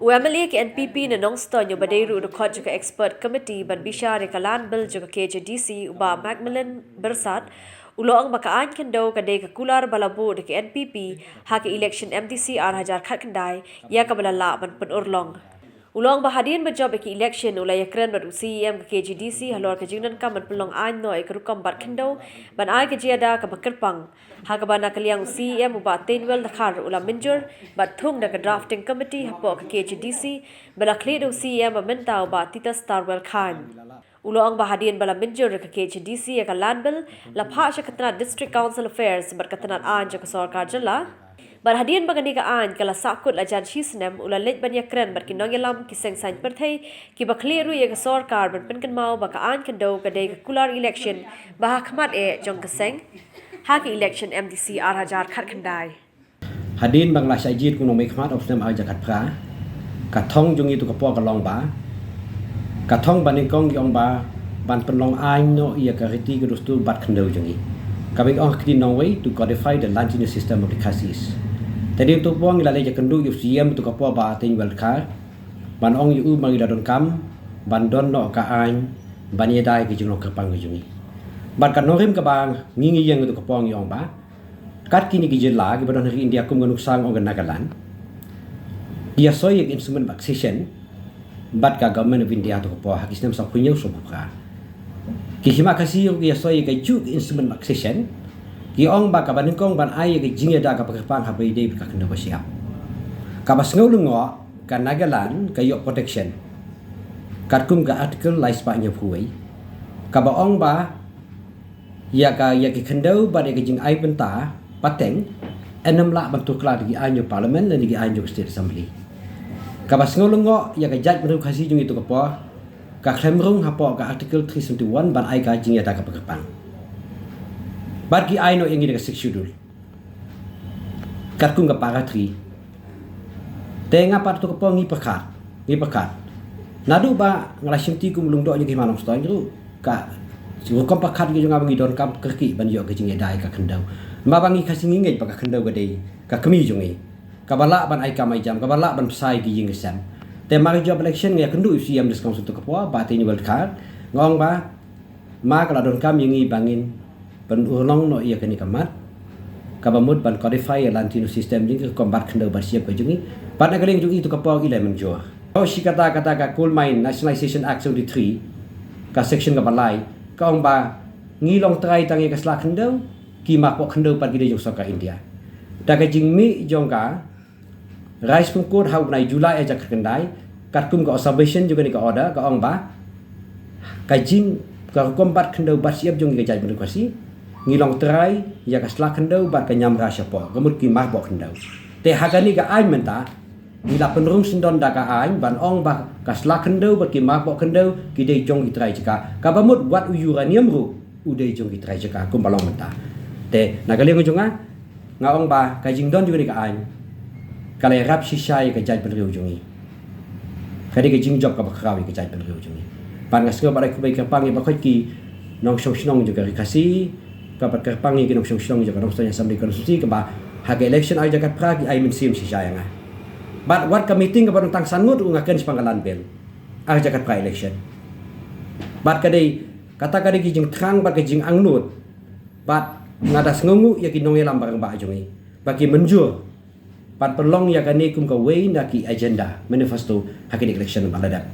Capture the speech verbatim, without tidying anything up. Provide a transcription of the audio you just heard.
U MLA ka NPP na Nongstoiñ uba dei ruh u dkhot jong ka Expert Committee ban bishar ïa ka Land Bill jong ka KHADC, u Bah Macmillan Byrsat, u la ong ba ka aiñ khyndew ka dei ka kular ba la buh da ka NPP ha ka election MDC ar hajar khatkhyndai, ïa kaba la lah ban pynurlong. U la ong ba hadien ba jop ïa ka election u la ïakren bad u CEM ka KHADC halor ka jingdonkam ban pynlong aiñ noh ïa ka rukom bat khyndew ban ai ka jingïada kaba kyrpang. Ha kaba na ka liang u CEM u Bah Teiñwell Dkhar u la mynjur bad thung da ka Drafting Committee hapoh ka KHADC ba la khlieh da u CEM ba mynta, u Bah Titustarwell Chyne. U la ong ba hadien ba la mynjur ka KHADC ïa ka Land Bill, la phah sha ka tnad District Council Affairs bad ka tnad aiñ jong ka sorkar jylla. Bad hadien ba kane ka aiñ ka la sahkut la jan shi snem, u la leit ban ïakren bad ki nongïalam, ki seng saiñ pyrthei kiba khlieh ruh ïa ka sorkar ban pynkynmaw ba ka aiñ khyndew ka dei ka kular election ba ha khmat eh jong ka seng ha ka election MDC ar hajar khatkhyndai. Hadien ba nga la shah jied kum u nongmihkhmat u snem ar hajar khatphra, ka thong jong ngi tu ka por ka long ba, ka thong ba nyngkong ngi ong ba ban pynlong aiñ noh ïa ka riti ka dustur bat khyndew jong ngi, kaba ngi ong ha ka ktien nongwei to codify the land tenure system of the Khasis. Te hadien tu por ngi la leit ïakynduh ïa u CEM tu ka por, Bah Teiñwell Dkhar, ban ong ïa u ba ngi la donkam ban don noh ka aiñ ban ïada ïa ka jinglong kyrpang ka jong ngi. Bad ka nongrim kaba ngi ngi ïeng tu ka por ngi ong ba kat kine ki jylla kiba don ha ri India kum ka nuksa ngi ong ka Nagaland, ki ïasoi ïa ka instrument of accession bad ka Government of India tu ka por ha ki snem sawphew hynñiew sawphew phra. Ki hima Khasi ruh ki ïasoi ïa kajuh ka instrument of accession. Ki ong ba kaba nyngkong ban ai ïa ka jingïada kaba kyrpang haba ïadei bad ka khyndew ka shyiap. Kaba sngew lyngngoh, ka Nagaland ka ïoh protection katkum ka Article lai spah hynñiewphew wei, kaba ong ba ïa ka, ïa ki khyndew bad ïa ka jingai bynta pateng yn ym lah ban tuklar da ki aiñ jong Parliament lane da ki aiñ jong State Assembly. Kaba sngew lyngngoh, ïa ka jaitbynriew Khasi jong ngi tu ka por ka khlem rung hapoh ka Article three seventy-one ban ai ka jingïada kaba kyrpang. Bad ki ai noh ïa ngi da ka Sixth Schedule katkum ka Para three. Te nga pat tu ka por ngi pyrkhat, ngi pyrkhat. Naduh ba nga la shimti kum u lyngdoh jong ki hima Nongstoiñ ruh, ka rukom pyrkhat ka jong nga ba ngi donkam kyrkieh ban ïoh ka jingïada ïa ka khyndew. Namar ba ngi Khasi ngi ngeit ba ka khyndew ka dei ka kmie jong ngi, kaba lah ban ai kam ai jam, kaba lah ban bsa ïa ki ïing ki sem. Te mar jop election nga ïakynduh ïa u CEM District Council tu ka por, Bah Teiñwell Dkhar, nga ong ba ma ka la donkam ïa ngi ba ngin pynurlong noh ïa kane ka mat kaba mut ban codify ïa land tenure system jong ngi, ka rukom bat khyndew bat shyiap ka jong ngi. Bad na ka liang jong ngi tu ka por ngi la mynjur. Oh, shi katta, katta ka Coal Mine Nationalisation Act seventy-three, ka section kaba lai, ka ong ba ngi long trai tang ïa ka sla khyndew, ki marpoh khyndew pat ki dei jong sorkar India. Da ka jingmih jong ka Rai Supreme Court ha u bnai July ar hajar khatkhyndai, katkum ka observation jong kane ka order, ka ong ba ka jing, ka rukom bat khyndew bat shyiap jong ngi ka jaitbynriew Khasi, ngi long trai ïa ka sla khyndew bad ka ñiamra shapoh, ka mut ki marpoh khyndew. Te ha kane ka aiñ mynta ngi la pynrung syndon da ka aiñ ban ong ba ka sla khyndew bad ki marpoh khyndew ki dei jong ki trai jaka, kaba mut wat u uranium ruh u dei jong ki trai jaka kumba long mynta. Te na ka liang jong nga, nga ong ba ka jingdon jong kane ka aiñ ka la ïarap shisha ïa ka jaitbynriew jong ngi. Ka dei ka jingjop kaba khraw ïa ka jaitbynriew jong ngi. Bad nga sngew ba dei khublei kyrpang ïa baroh ki nongshong shnong jong ka Ri Khasi, kaba kyrpang ïa ki nongshong shnong jong ka Nongstoiñ Assembly Constituency kaba ha ka election ar hajar khatphra ki ai mynsiem shisha ïa nga. Bad wat ka meeting kaba don tang san ngut ruh nga kren shaphang ka Land Bill ar hajar khatphra election. Bad ka dei, kata ka dei ki jingthrang bad ka jingangnud. Bad nga da sngewnguh ïa ki nongïalam barangbah jong ngi ba ki mynjur ban pynlong ïa kane kum kawei na ki agenda manifesto ha kine ki election ba la dep.